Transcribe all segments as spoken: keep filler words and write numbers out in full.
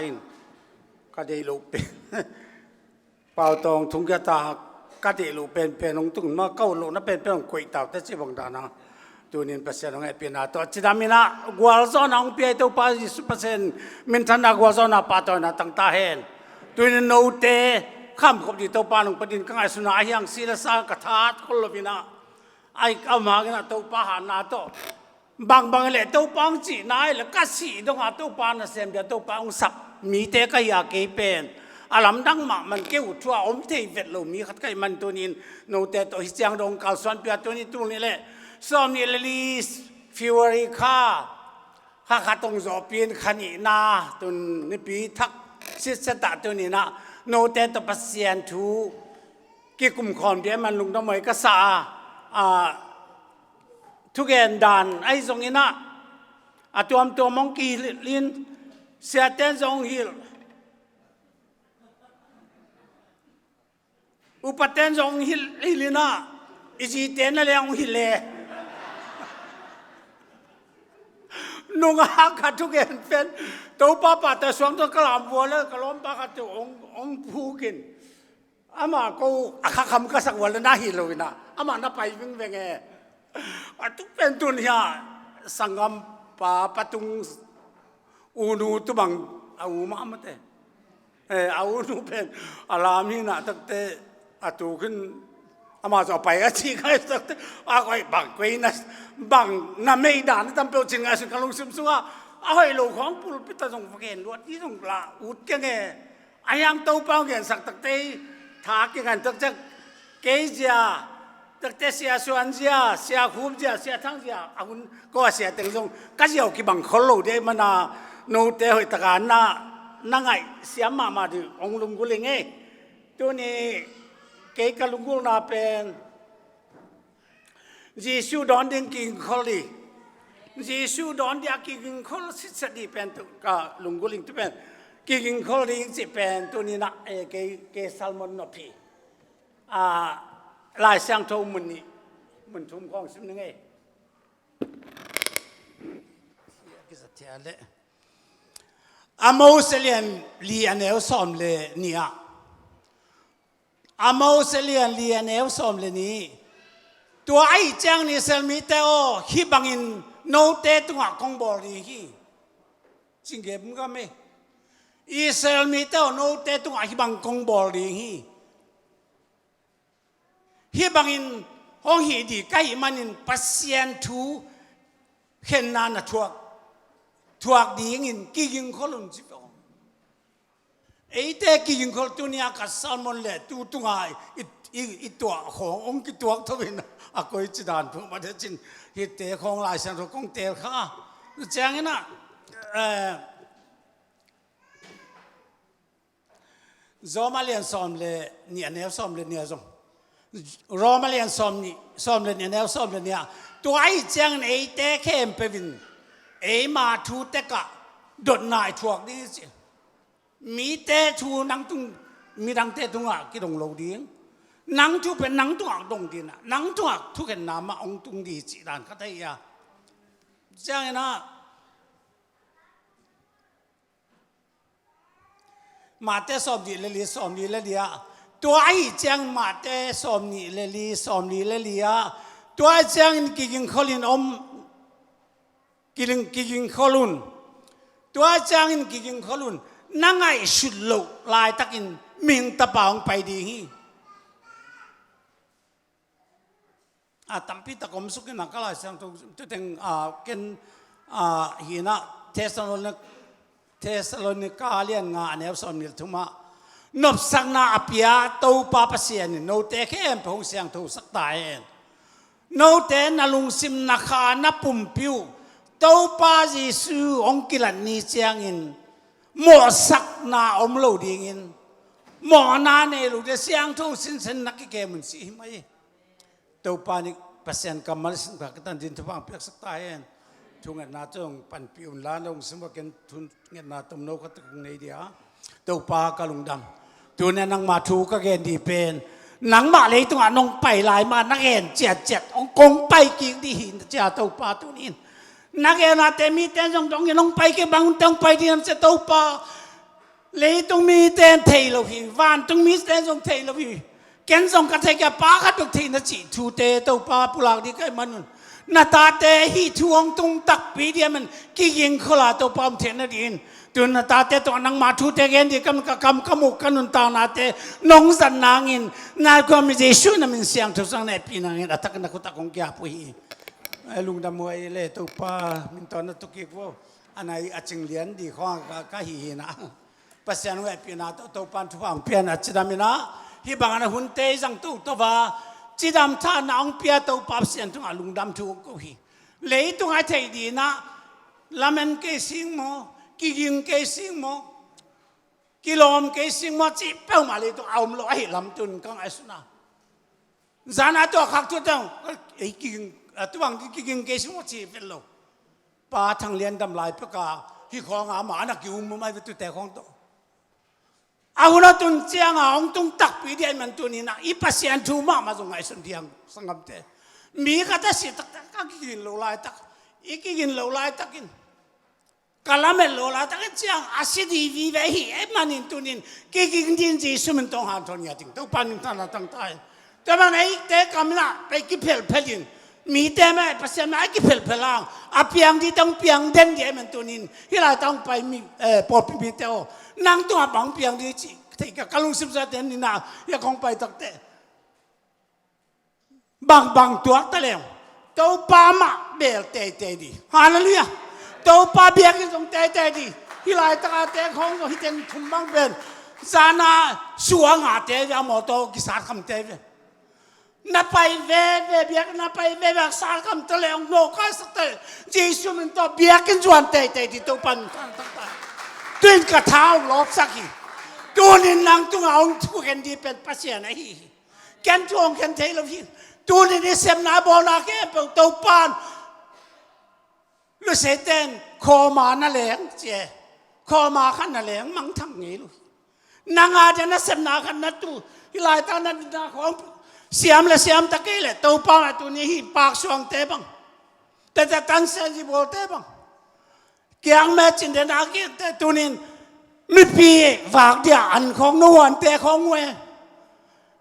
in ka deih loh pen Pau Tawng Thung Kiat a ka deih loh penpen hong tung ma, ka ut lohna penpen hong koih taute ci bang dana tunin Pasian hong hehpihna tawh cidam in ah gualzawhna hong pia i Topa Jesuh Pasian minthanna gualzawhna pahtawina tang ta hen. Tunin note khamkhop ding Topa nong panin ka ngaihsutna a hiang si le sa ka that khol lo in ah, ai ka mangin ah Topa hatna tawh bangbang le Topa hong cihna ai le ka sih donga Topa nasem dia Topa hong sap mite ka hi a, kei pen a lamdang mahmah kei uh thu a om thei vet lo mi khat ka hih man tunin note tawh hi ciang dong kalsuan pia tunin tul nih le sawm nih le li February kha, kha khat hong zawhpih in kha nihna tun nipi thak sitset ah tunin ah note tawh Pasian thu kikum khawm ding man lungdam huai ka sa a, a, thugen dan ahi zongin ah a tuamtuam hong kihilh in, siaten zong hong hilh, upaten zong hong hilh, hilh in ah i zite na leng hong hilh e. Nungak a thugen pen Topa pahtawi suang tawh ka lam vua le ka lawmpa khat tawh hong, hong phuk in. Amah ko a khakham ka sak vua le na hi lo in ah amah na pai vingveng e. A tuk pen tun hi a sanggampa patung unu tu bang a u mah mate. Eh, a unu pen a lam hi na takte a tukin amah zaw pai a ci kai takte a koi bang koi na bang na mei dan tam peuh cin ngai sun ka lungsim sunga a hoih lo khawng pulpit a zong va gen luat i zong la ut keng e. A hiang Topa hong gensak takte tha kingan takciang kei zia takte Sia Suan zia, Sia Khup zia, Sia Thang zia a hun ko a sia teng zong ka zia uh kibang khol lo dei mana note hoih taka na, na ngaih siam mahmah dih hong lunggulh ing ei. Tuni kei ka lunggulhna pen Jesuh dawn ding kigingkhol dih. Jesuh dawn dih a kigingkhol sitset dih pen tu ka lunggulh ing tu pen kigingkhol ding cih pen tuni na e kei, kei sermon nop hi. A, Lai Siangtho mun nih, mun thum khawng sim ning ei. Amos lian li a neu sawm le nih ah. Amos lian li a neu sawm le nih. Tua ahih ciangin Israel mite aw, hih bangin note tungah kong bawl ding hi. Cingge bum gam ei. Israel mite aw, note tungah hih bang kong bawl ding hi. Hih bangin hong hih dih ka hih manin Pasian thu khenna na thuak, thuak dingin kigingkhol un ci ve aw. Eite kigingkhol tuni a ka sermon le tu tunga i, i, i tuah khawng hong kituak tho in a koi ci dan thu mate cin hihte khawng Lai Siangtho kong teel kha. Ciangin ah, eh, Roma lian sawm le nih a neu sawm le nih a zong. Roma lian sawm nih, sawm le nih a neu sawm le nih ah. Tua ahih ciangin eite khempeuh in eima thu tekah dotna i thuak ding hi ci. Mite thu nang tung, midangte tungah kidong lo ding. Nang thu pen nang tungah dong ding a, nang tungah thukhenna mah hong tung ding hi cih dan khat ahi a. Ciangin ah Mate sawm nih le li, sawm nih le li ah. Tua ahih ciangin Mate sawm nih le li, sawm nih le li ah. Tua ahih ciangin kigingkhol in om, kiling, kigingkhol un. Tua ahih ciangin kigingkhol un. Na ngaihsut loh laitakin mihing tapa hong pai ding hi. A tampi tak om suk in a ka Lai Siangtho tuteng a ken a hi in a Thessalonika, Thessalonika lian nga a neu sawm nih le thum ah nopsakna a pia Topa Pasian in note khempeuh hong siangtho sak ta hen. Note na lungsim na kha na pumpi uh Topa Jesu hong kilat ni ciangin mawhsakna om lo dingin mawhna nei lo ding siangtho sinsen na kikem un ci hi mai. Topa nih Pasian kammal sin ka tan din thupha piaksak ta hen. Thungetna tawh panpih un la na hong sim va ken thungetna tomno khat kong nei dia. Topa ka lungdam. Tuna nangma thu ka gen dih pen nangmah leitungah nong pai lai ma na gen ciatciat hong kong pai kik dih hi cia Topa tunin. Na gen a te mite zong dong in hong pai kik bang te hong pai dih nam cia Topa. Leitung mite in thei lo hi, vantung mite in zong thei lo hi. Ken zong ka thei kei a, pa khat bek thei na cih thute Topa pulak ding ka hih manun, na tate hih thu hong tung takpi ding ahih man kiging khol a, Topa hong thei nadingin. Tun na tate tungah nangma thute gen ding ka, ka kam ka muk ka nuntaknate nong zat nangin, na kua mi Jesuh na min siangtho sang na hehpih nangin a takin na khut ah kong kiap uh hi. Ai, lungdam huai le Topa min tawh na tu kik vo. A nai a cing lian ding khawng ka, ka hi hi na. Pasian hong hehpihna tawh Topa'n thupha hong pia in a cidam in a, hih bangin a hunte i zang toto a, cidam thahatna hong pia Topa Pasian tungah lungdam thu hong ko hi. Leitung a thei ding in a, lamen kei sing maw, kiging kei sing maw, kilawm kei sing maw cih peuhmah leitung a om lo ahih lam tun ka ngaihsun a. Zan a tua khak thu teng, ei kiging, a tua bang kiging kei sing maw ci vet lo. Pa Thang Lian dam lai pek a, hih khawng a amah a na ki-um uh mai ve tute khawng tawh. A hun a tun ciang a hong tung takpi ding ahih man tuni in a, i Pasian thu mahmah zong ngaihsun ding hang sanggamte. Mi khat a si taktak a kigin lo laitak, i kigin lo laitakin, ka lamet lo laitak in ciang a si ding vive hi ahih manin tuni in kiging ding Jesuh min tawh hanthawn ngiat ing. Topa min thang a tang ta hi. Tua bang eite kam in a pei kiphelphel in, mite mah Pasian mah a kiphelphel hang, a piang ding tawh piang den ding ahih man tuni in hih laitak hong pai mi, eh, pawlpi mite aw, nang tungah bang piang ding cih thei ka, ka lungsim sa ten ni na, hih a kong pai takte bangbang tuak ta leng, Topa mah bel teitei ding. Halleluiah. Topa biakinn zong teitei ding. Hih laitak a te khawng zong hih teng thum bang pen, zan a sua ngate ve, a mawtaw kisat khamte ve. Na pai veve, biakinn na pai veve, a sat kham ta leng, nawkaisak ta leng, Jesuh min tawh biakinn zuan teitei ding, Topa min thang a tang ta. Tu in ka tha hong lawpsak hi. Tuni in nang tungah hong thukhen ding pen Pasian ahi hi. Ken thu hong khen thei lo hi. Tuni in i sepna bawlna khempeuh Topa'n Luseite in khawma na leng ci e, khawma khat na leng mangthang ngei lo hi. Nang a diakin na sepna khat na tu, hih laitak na dinna khawng siam le siam ta kei leh Topa mah tuni hih paksuangte bang, tete tansian zibawlte bang, kiang me cin den a kikte tuni in mipi vak dia an khawng, no huante khawng uh e.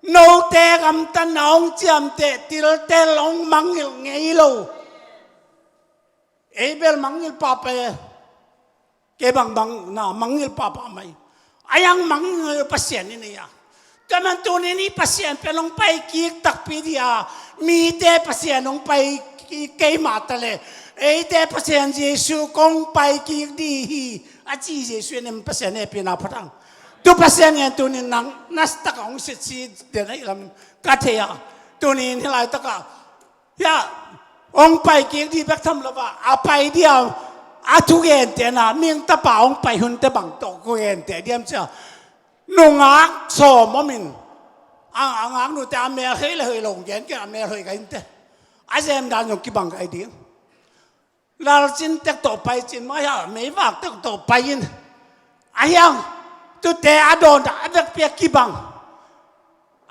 Note gamtatna hong ciamteh, tiltel hong mangngilh ngei lo. Ei bel mangngilh pahpah e. Kei bangbang na mangngilh pahpah mai. A hiang mangngilh Pasian i nei a. Tua man tuni in i Pasian pen hong pai kik takpi ding a, mite Pasian hong pai kik kei mah ta leh, eite Pasian Jesuh kong pai kik ding hi, a ci Jesuh in Pasian hehpihna phat hang. Tu Pasian ngen tuni in nang na tak a hong sitsi den ahih lam ka thei a. Tuni in hih laitak a, hia, hong pai kik ding bek tham lo a, a pai ding a, a thugente na, mihing Tapa hong pai hunte bang tawh kua gente diam cia, nungak sawm om in, a, a ngaknute a mel hei le hei lo gen kei, a mel hei ka hinte. A zem dan zong kibang kai ding. Lalcin tek tawh pai cin mah hia, meivak tek tawh pai in. A hiang, tute a dawn a vekpi a kibang.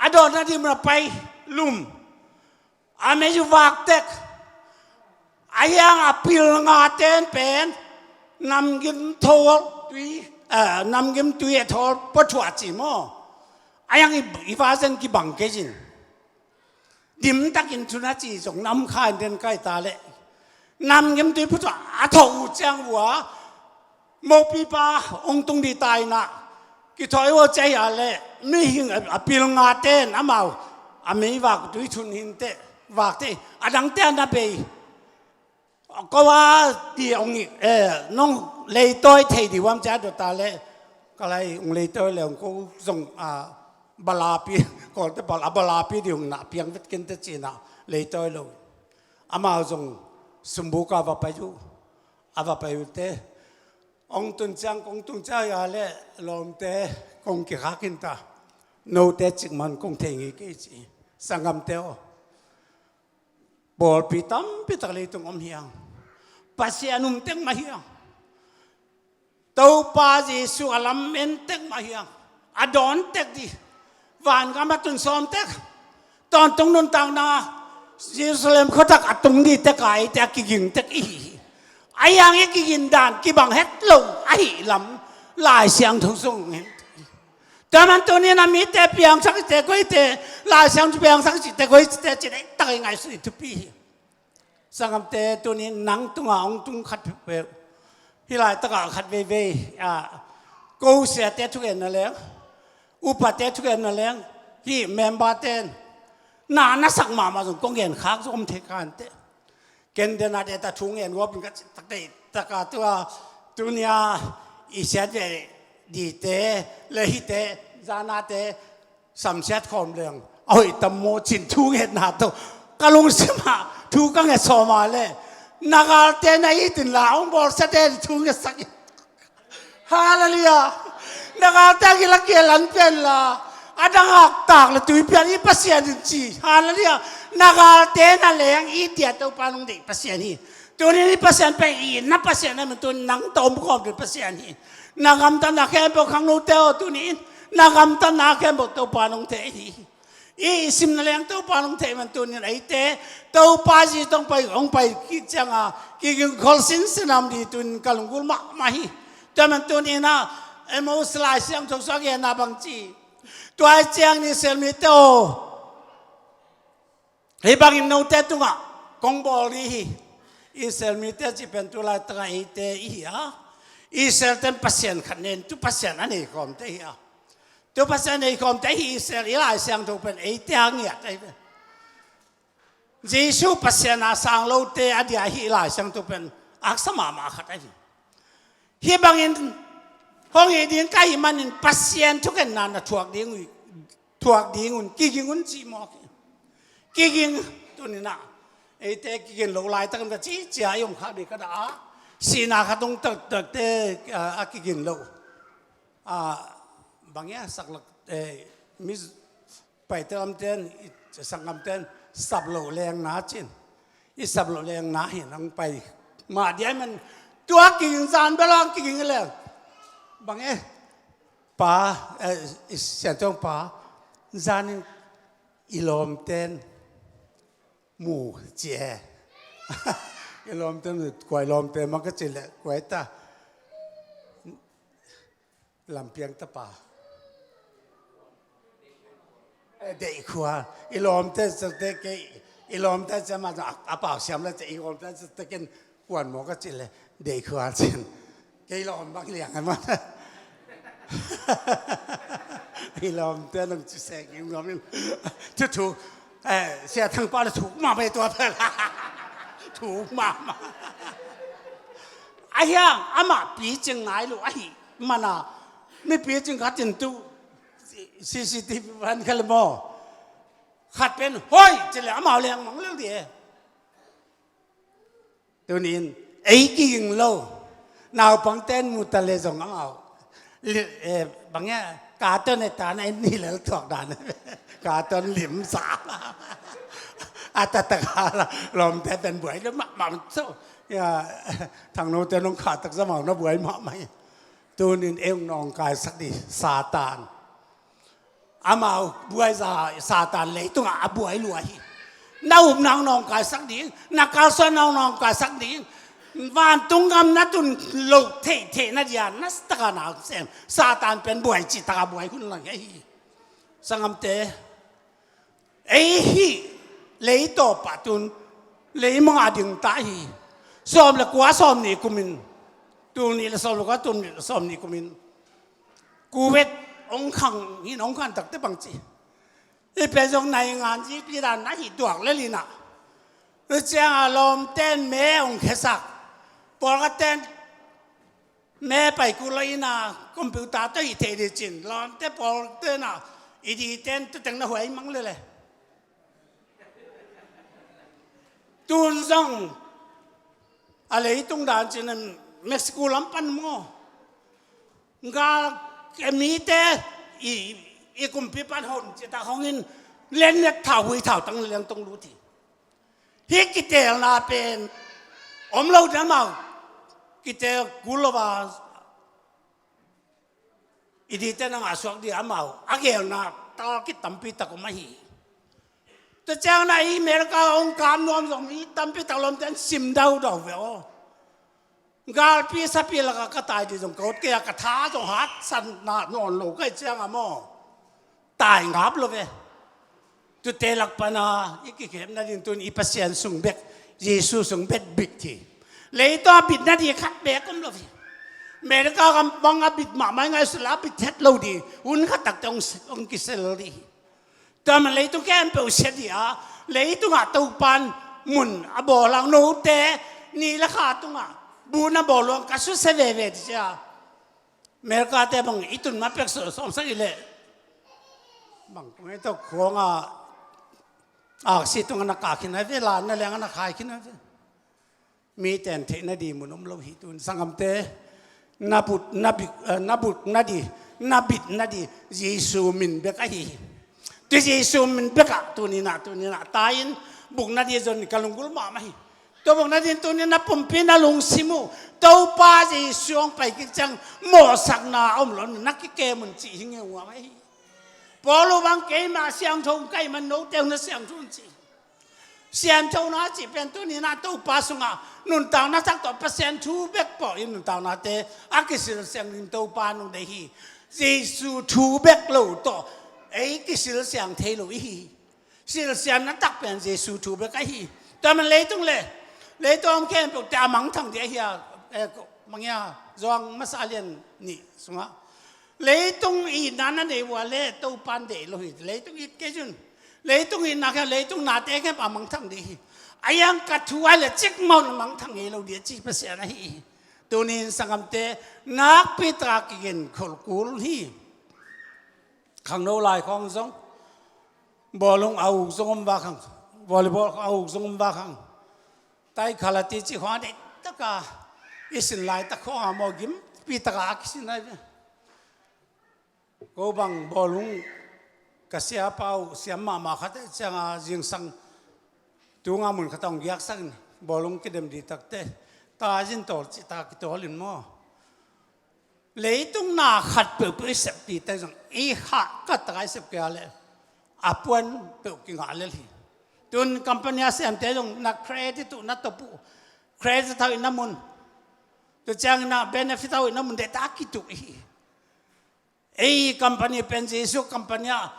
A dawn a dim a pai lum. A mei uh vak tek. A hiang a pilnga ten pen namgim thawl tui, eh, namgim tui a thawl pua thuah ci maw. A hiang i, i va zen kibang kei zin. Dimtakin thuna ci zong nam kha in den kai ta leh. Namgim tui pua thuah a thaw uh ciang vua, mopipa hong tung ding ta in a, kithawi uh cia hi a leh, mihing a, a pilnga ten amau a meivak tui thun hinte, vakte, a dangte a na bei. Ko a di hong i, eh, nong leitawi thei ding uam cia dot ta leh, ka lai hong leitawi leh hong ko zong a balapi, Kawlte bal, a balapi ding hong na piang vet kente ci in a leitawi lo. Amau zong sumbuka va pai uh, a va pai uhte. Hong tun ciang, kong tung ciang a leh lawmte kong kikhak in ta. Note cikmah kong thei ngei kei ci. Sanggamte aw. Pawlpi tampi tak leitung om hiang. Pasian um tek mah hiang. Topa Jesuh a lam en tek mah hiang. A dawn tek ding. Vangam a tun sawm tek. Tawntung nuntakna Jerusalem khuatak a tung ding tek a, eite a kiging tek i hi hi. A hiang i kigin dan kibang het lo ahih lam. Lai Siangtho sung hi. Tua man tuni-in a mite piangsak i te koi te, Lai Siangtho piangsak i te koi te ci dei tak i ngaihsut i thupi hi. Sanggamte, tuni-in nang tungah hong tung khat peuhpeuh, hih laitakah khat veivei, a, ko siate thugenna leng, upate thugenna leng, hih member-te in na na sak mahmah zong kong gen khak zong om thei kha inteh. Ken den a det a thu ngen gawp in ka cih tak deih tak a, tua tuni-a i siat ve dite le hihte, zanate samsiat khawm leng a hoih tam maw cin thu ngetna tawh ka lungsim ah thu ka nget sawm a leh, na galte na it inla, hong bawlsiate thu ngetsak in. Hallelujah. Na galte a gil a kial an pia inla, a dang hak tak le tui pia in, i Pasian in ci. Hallelujah. Na galte na leng it dia Topa nong deih Pasian hi. Tuni-in i Pasian pen i itna Pasian ahih manin tuni-in nang tawh om khawm ding Pasian hi. Na gamtatna khempeuh, khangnote aw, tuni-in na gamtatna khempeuh Topa nong thei hi. I, i simna leng Topa nong thei man tuni-in eite Topa Jesu tawh hong pai, hong pai kik cianga kiging khol sinsen a om ding tuni-in ka lunggulh mahmah hi. Tua man tuni-in ah Amos Lai Siangtho sung a genna bang ci, tua ahih ciangin Israel mite aw, hih bangin note tungah kong bawl ding hi. Israel mite cih pen tu laitakah eite i hi a, Israel-te in Pasian khat nei in, tu Pasian a nei khawmte hi a. Tu Pasian a nei khawmte hi. Israel i Lai Siangtho pen eite a ngiat ahi ve. Jesu Pasian a sang lote a dia hih Lai Siangtho pen haksa mahmah khat ahi. Hih bangin hong hih ding ka hih manin Pasian thugenna na thuak ding uh, thuak ding un, kiging un ci mawk hi. Kiging, tuni-in ah eite kigin lo laitakin ka ci cia i om kha ding ka dah a, sihna khat hong taktakte, a, a kigin lo. A, bang ia, saklak, eh, mi Paite lamte in, i sanggamte in sap loh lengna cin, i sap loh lengna hi nang pai mah dia man, tua kiging zan bel hong kiging leng. Bang e, pa, eh, i Siangtho pa, zanin i lawmte in mu ci e. I lawmte in, kua i lawmte mang ka ci leh, kua i ta. Lampiang tapa. Eh, deihkhua. I lawmte sate kei, i lawmte sia ma a, a pau siam la cia, i lawmte sate ken kuan maw ka ci le, deihkhua cin. Kei lawm bang liang a ma. I lawmte nang ci sek i ngam in. Thu thu. Eh, Sia Thang pa le thuk mahmah tua pen. Thuk mahmah. A hiang, amah picing nai lo ahi. Mana, mipi cing khat in tu C C T V van kha le maw. Khat pen hoi ci le amau leng mang lel di e. Tuni-in ei kiging lo. Naupangte in mu ta le zong amau. Li-, eh, bang e, carton e ta na in ni lel thuak dan. Carton lim sa. A ta ta ka la, lawmte pen buai lo mahmah so. Ya, Thangnote nong kha tak za mau na buai mahmah hi. Tunin ei hong nawngkaisak ding Satan. Amau buaiza Satan leitungah a buai lua hi. Na upna hong nawngkaisak ding, na kalsuanna hong nawngkaisak ding, vantung gam na tun loh theihtheihna dia nasataka na sem Satan pen buai citaka buai hun lang hi. Sanggamte, ei hih leitawp ah tun leimang a ding ta hi. Sawm le kua sawm nih kumin, tul nih le sawm le kua tul nih le sawm nih kumin Kuwait hong khang hin, hong khan takte bang ci. Hih pen zong naingan zipi dan na hih tuak lel in ah, hih ciangah lawmte in me hong khiasak, pawlkhatte in me pai kul lo in ah, computer tawh hih theih ding cin, lawmte pawlte in ah, i dite in tuteng na huai mang lel e. Tun zong a leitung dan cin in Mexico lam pan maw, gal, mite i, i kumpi pan hon citak hong in, lennek thau hui thau tang leng tong lut hi. Hih kiteelna pen om lo ding amau. Kiteel kul lo a, i dite na ngahsuak ding amau a geelna tal kitampi tak om ahi. Tua ciangin ah i America hong kap nuam zong mi tampi tak lawmte in sim daudau ve aw. Galpi sapi lakah ka tai dih zong ka ut kei a, ka tha zong hatsan na nawn lo ka hih ciangah maw, tai ngap lo ve. Tute lak pana i kikhepna ding tun i Pasian sung bek, Jesu sung bek bit hi. Leitung a bitna ding khat bek om lo hi. America gam bang a bit mahmah i ngaihsut la a bit het lo ding, hun khat takte hong, hong kisel ding hi. Tua man leitung khempeuh sia dih a, leitungah Topan mun a bawl a, note ni le kha tungah bu na bawl luang ka susia veve dih cia. America te bang i tun ma pek sawm sagih leh bang kong ei tawh khuang a, aksi tungah na kah khin a ve, la na leng a na khai khin a ve. Mi ten theihna ding mun om lo hi. Tun sanggamte, na but na bit, eh, na butna ding, na bitna ding Jesu min bek ahi hi. Tua Jesu min bekah tuninah, tuninah tai-in bukna ding zong ka lunggulh mahmah hi. Tua bukna ding tunin na pumpi na lungsim uh Topa Jesu hong pai kik ciang mawhsakna a om lo, na kikem un cih hi ngeu mahmah hi. Paul uh bang keimah siangtho ka hih man note uh na siangtho un cih. Sianthona cih pen tuninah Topa sungah nuntakna tak tawh Pasian thu bek pawh in nuntaknate a kisilsiang ding Topa nung deih hi. Jesu thu bek lo tawh ei kisilsiang thei lo i hi hi. Silsianna tak pen Jesu thu bek ahi hi. Tua man leitung le leitung a om khempeuhte a mangthang ding ahi a, eh, ko-, mangia Johan masa lian nih sungah leitung itna na nei uh a le Topan deih lo hi. Leitung it kei cun leitung itna khempeuh, leitung nate khempeuh a mangthang ding hi. A iang ka thu a le cikmah un mangthang ngei lo ding a ci Pasian ahi hi. Tunin sanggamte, nakpi taka kigen kholkul hi. Khangno lai khawng zong, bawlung a uk zong om va khang, volleyball a uk zong om va khang, tai khalati ci khawng a deih taka i sin laitak khawng a maw gimpi taka a kisin lai ve. Ko bang bawlung ka siapa uh siam mahmah khat eh cianga zingsang tunga mun khat a hong giaksakin bawlung kidem dih takte ta zin tawl cih ta kitawl in maw. Leitung na khat peuhpeuh i sep dih tak zong i khah kat taka i sep kei a leh a puan peuh kingah lel hi. Tun company a siamte zong na credit uh na top uh, credit hauh i na mun, tua ciangin a benefit hauh i na mun deh ta kituk i hi. Ei company pen Jesu company ah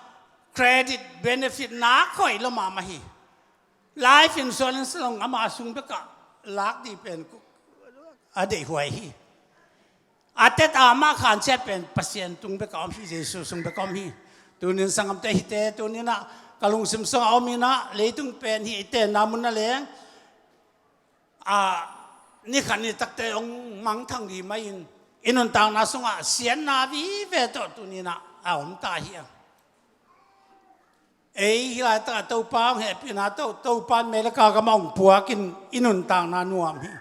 credit benefit nak hoih lo mahmah hi. Life insurance zong ama sung bekah lak dih pen a deihhuai hi. A tet a mah khanciat pen Pasian tung bekah om hi, Jesu sung bekah om hi. Tunin sanggamte hite, tuninah ka lungsim sungah om inah leitung pen hi ite na mun na leng a, ni khat ni takte hong mangthang dih mah in i nuntakna sungah siatna vive tawh tuninah a om ta hi a. Ei hih laitakah Topa hong hehpihna tawh Topa in America gamah hong puakin i nuntakna nuam hi.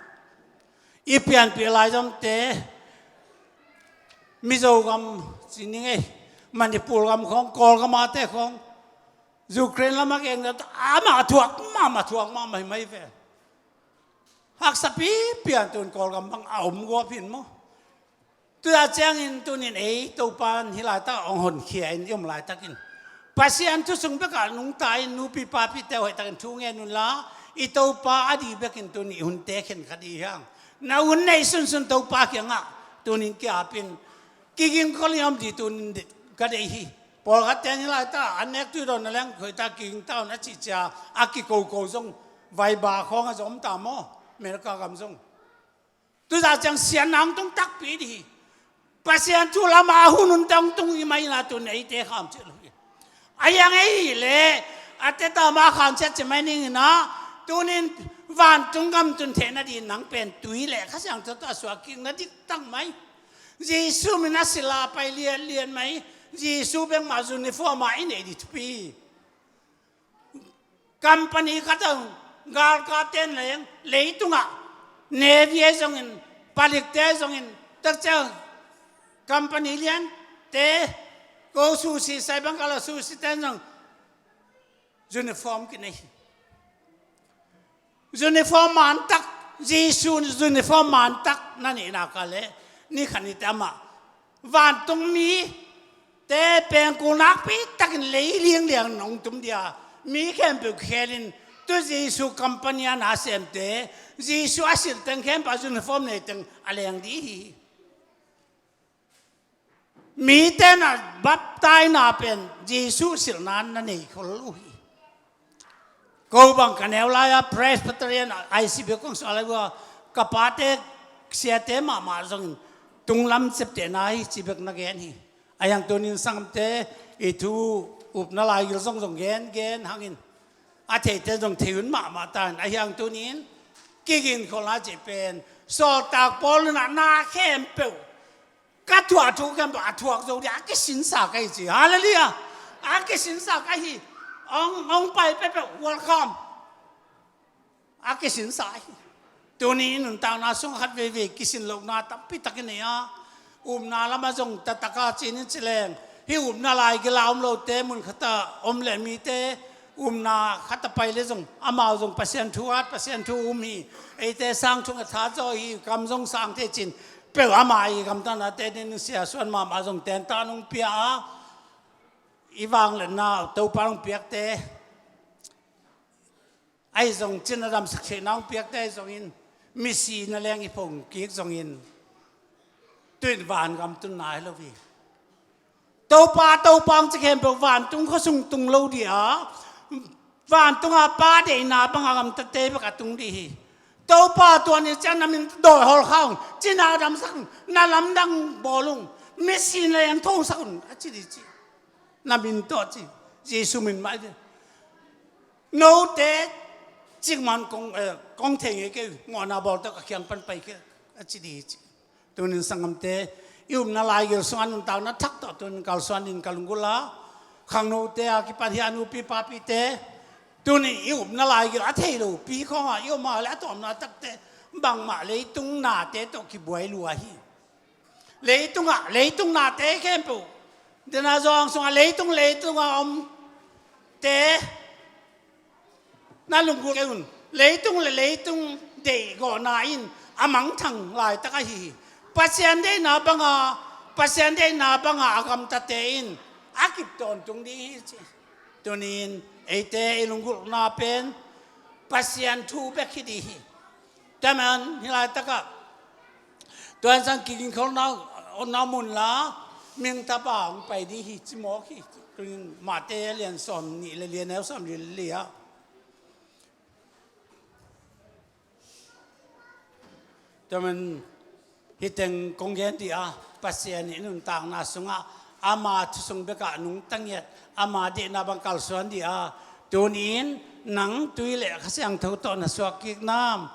I pianpih laizomte Mizo gam ci ning ei, Manipur gam khawng, Kawlgam ate khawng, Ukraine lamah geng amah thuak mahmah, thuak mahmah hi mai ve. Haksa pipi a tun Kawlgam bang a om guap hin maw. Tua ciangin tunin ei Topa in hih laitak hong honkhia in i om laitakin Pasian thu sung bekah nungta in nupi papite hoihtakin thu ngen unla i Topa a dih bekin tunin i hunte khenkhat i hiang na hun neih sunsun Topa kiangah tunin kiapin kigingkhol i om dih tunin ka deih hi. Pawlkhatte in hih laitak a nek tuidawn na leng hoihtak kiging ta un a cihcia a kikoko zong vaiba khawng a zong om ta maw, America gam zong. Tuzah ciang siatna hong tung takpi dih hi. Pasian thu lamah a hun hun tawng tung i mai na tun eite kham cih lo hi. A yang ei hi leh a teta ma khan ciat ci mai ning inah tunin vantung gam tun theihna dih nang pen tui leh Kha Siangtho tawh a suak kik na dik tang mai. Jesu min a sila pai lianlian mai. Jesu bengmah uniform a i neih dih thupi hi. Company khat a galkapte in leng leitungah Navy ahi zongin, palikte ahi zongin, takciang company liante, ko susi sai bang kala susite in zong uniform kinei hi. Uniform mantak, Jesu uniform mantak na neihna ka leh ni khat ni te amah vantung mite pengkul nakpi takin lei liangliang nong tum dia mi khempeuh khelin Tu Jesu company a na semte, Jesu a silh teng khempeuh a uniform nei teng a leng dih hi. Mite na baptaina pen Jesu silhna na nei khol uh hi. Ko bang ka neu lai-a Presbyterian I C B kong suah lai uh a, ka pate siate mahmah zongin tunglam septehna hi ci bek na gen hi. A hiang tunin sangte i thu upna laigil zong zong gen gen hangin a theite zong thei hun mahmah tan a hiang tunin kiginkholhna cih pen sawltak Paul in a na khempeuh ka thuak thu khempeuh a thuak zo dih a kisinsa ka hi ci. Halleluiah. A kisinsa ka hi. Ong, ong pai peuhpeuh welcome. A kisinsa hi. Tuni in nuntakna sung khat veivei kisin lohna tampi tak i nei a, upna lamah zong taktaka cinin ci leng hih upna laigil a om lote mun khata om le mite upna khata pai le zong amau zong Pasian thu at Pasian thu um hi. Eite sang thung a tha zaw hi kam zong sang thei cin peuh amah i gamtatnate ding sia suan mahmah zong tenta nong pia a i vangliatna Topa nong piakte ahi zong cin a damsak theihna hong piakte ahi zongin misi na leng i phong kik zongin tuin vangam tunna hi lo hi. Topa Topa hong ci khempeuh vantung khuasung tung lo dih a vantunga Pa deihna banga gamtate bek a tung dih hi. Topa tua ni ciang na min dawihol kha ung cina damsak ung na lamdang bawl ung misi na leng thosak un a ci dih ci. Na min tawh ci Jesu min mah i note cikman kong, eh, kong thei ngei kei mawhna bawl tawh ka khiang pan pai kei a ci dih ci. Tunin sanggamte i upna laigil sungah nuntakna thak tawh tunin kalsuan din ka lunggulh a khangnote a kipan hi a nupi papite tunin i upna laigil a thei lo pi khawngah i om a le a tawpna takte bangmah leitung nate tawh kibuai lua hi. Leitungah leitung nate khempeuh dena zawng sungah leitung leitungah om te na lunggulh kei un. Leitung le leitung deihgawhna in a mangthang laitak ahi hi. Pasian deihna banga Pasian deihna banga a gamtate in a kip tawntung ding hi ci. Tunin eite i lunggulhna pen Pasian thu bek hi dih hi. Taman hi laitakah tuan sang kigingkholna onna mun la mingtapa hong pai dih hi ci mawk hi. Tunin Mate lian sawm nih le lian neu sawm li le li ah tuaman hiteng kong gen dih a Pasian i nuntakna sungah ama thusung bekah nungta ngiat ama deihna bang kalsuan dih a tunin nang tui le Kha Siangtho tawh na suak kik nam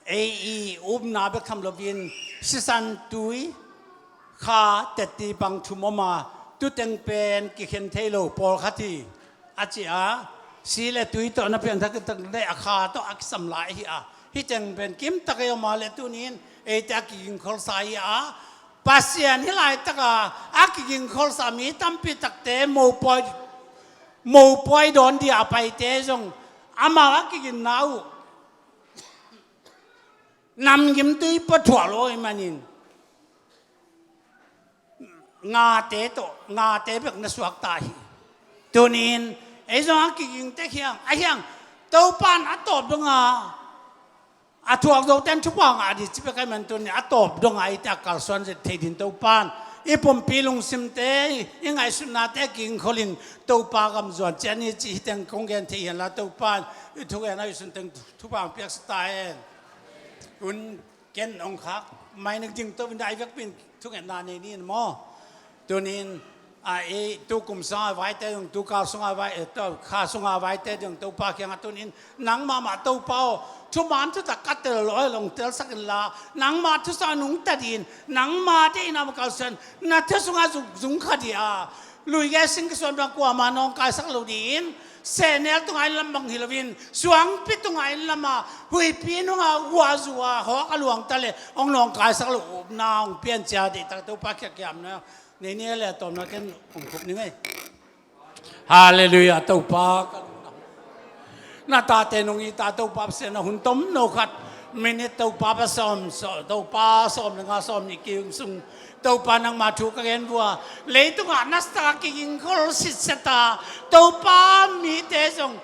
ei i upna bek tham loin sisan tui kha tetti pang thum om a tuteng pen kikhen thei lo pawlkhat hi a ci a si le tui tawh na pianthak tak le a kha tawh a kisam lai hi a hiteng pen kimtak ei om a le tunin eite a kigingkholsa hi a Pasian hi laitaka a kigingkholsa mi tampi takte mopawi mopawi dawn dia a paite zong amau a kiginna uh namgimtui pawthuah lo ahih manin ngate tawh ngate bek na suakta hi. Tunin ei zong a kiging tek hiang a hiang Topan a tawp donga a thuak zoten thupha ngah dih ci bek ahih man tunin a tawp donga eite a kalsuan zet thei din Topan i pumpi lungsimte i ngaihsutnate kiging kholin Topa gam zuan cian i ci hiteng kong gen thei hianla Topan i thugen a i sunteng thupha ang piaksa ta hen. Hun ken ong khak mai ning ding to in dai vek pin thungetna nei ni maw? Tunin a i tu kum sunga vaite dong tu kal sunga vai e to kha sunga vaite dong Topa kianga tunin nangmah mah Topa aw thuman thutak ka tel lo ai long telsak inla nangmah thusa nungta din nangmah deihna ma kalsuan na thusunga zung zung kha dia luige sing kisuan bang kuama nawngkaisak lo din sehnel tunga in lam bang hi loin suangpi tunga in lama huipi nunga huahzuh a hawk a luangta le hong nawngkaisak lo upna hong piancia deihtak Topa khiakiamna nei ni a le a tawmna ken hong khup ni ngei. Halleluiah Topa ka lungdam. Na tate nong it a Topa Pasian a hun tomno khat minit Topa pa sawm Topa sawm le nga sawm nih kiung sung Topa nangma thu ka gen vua leitungah nasataka kigingkhol sitset a Topa mite zong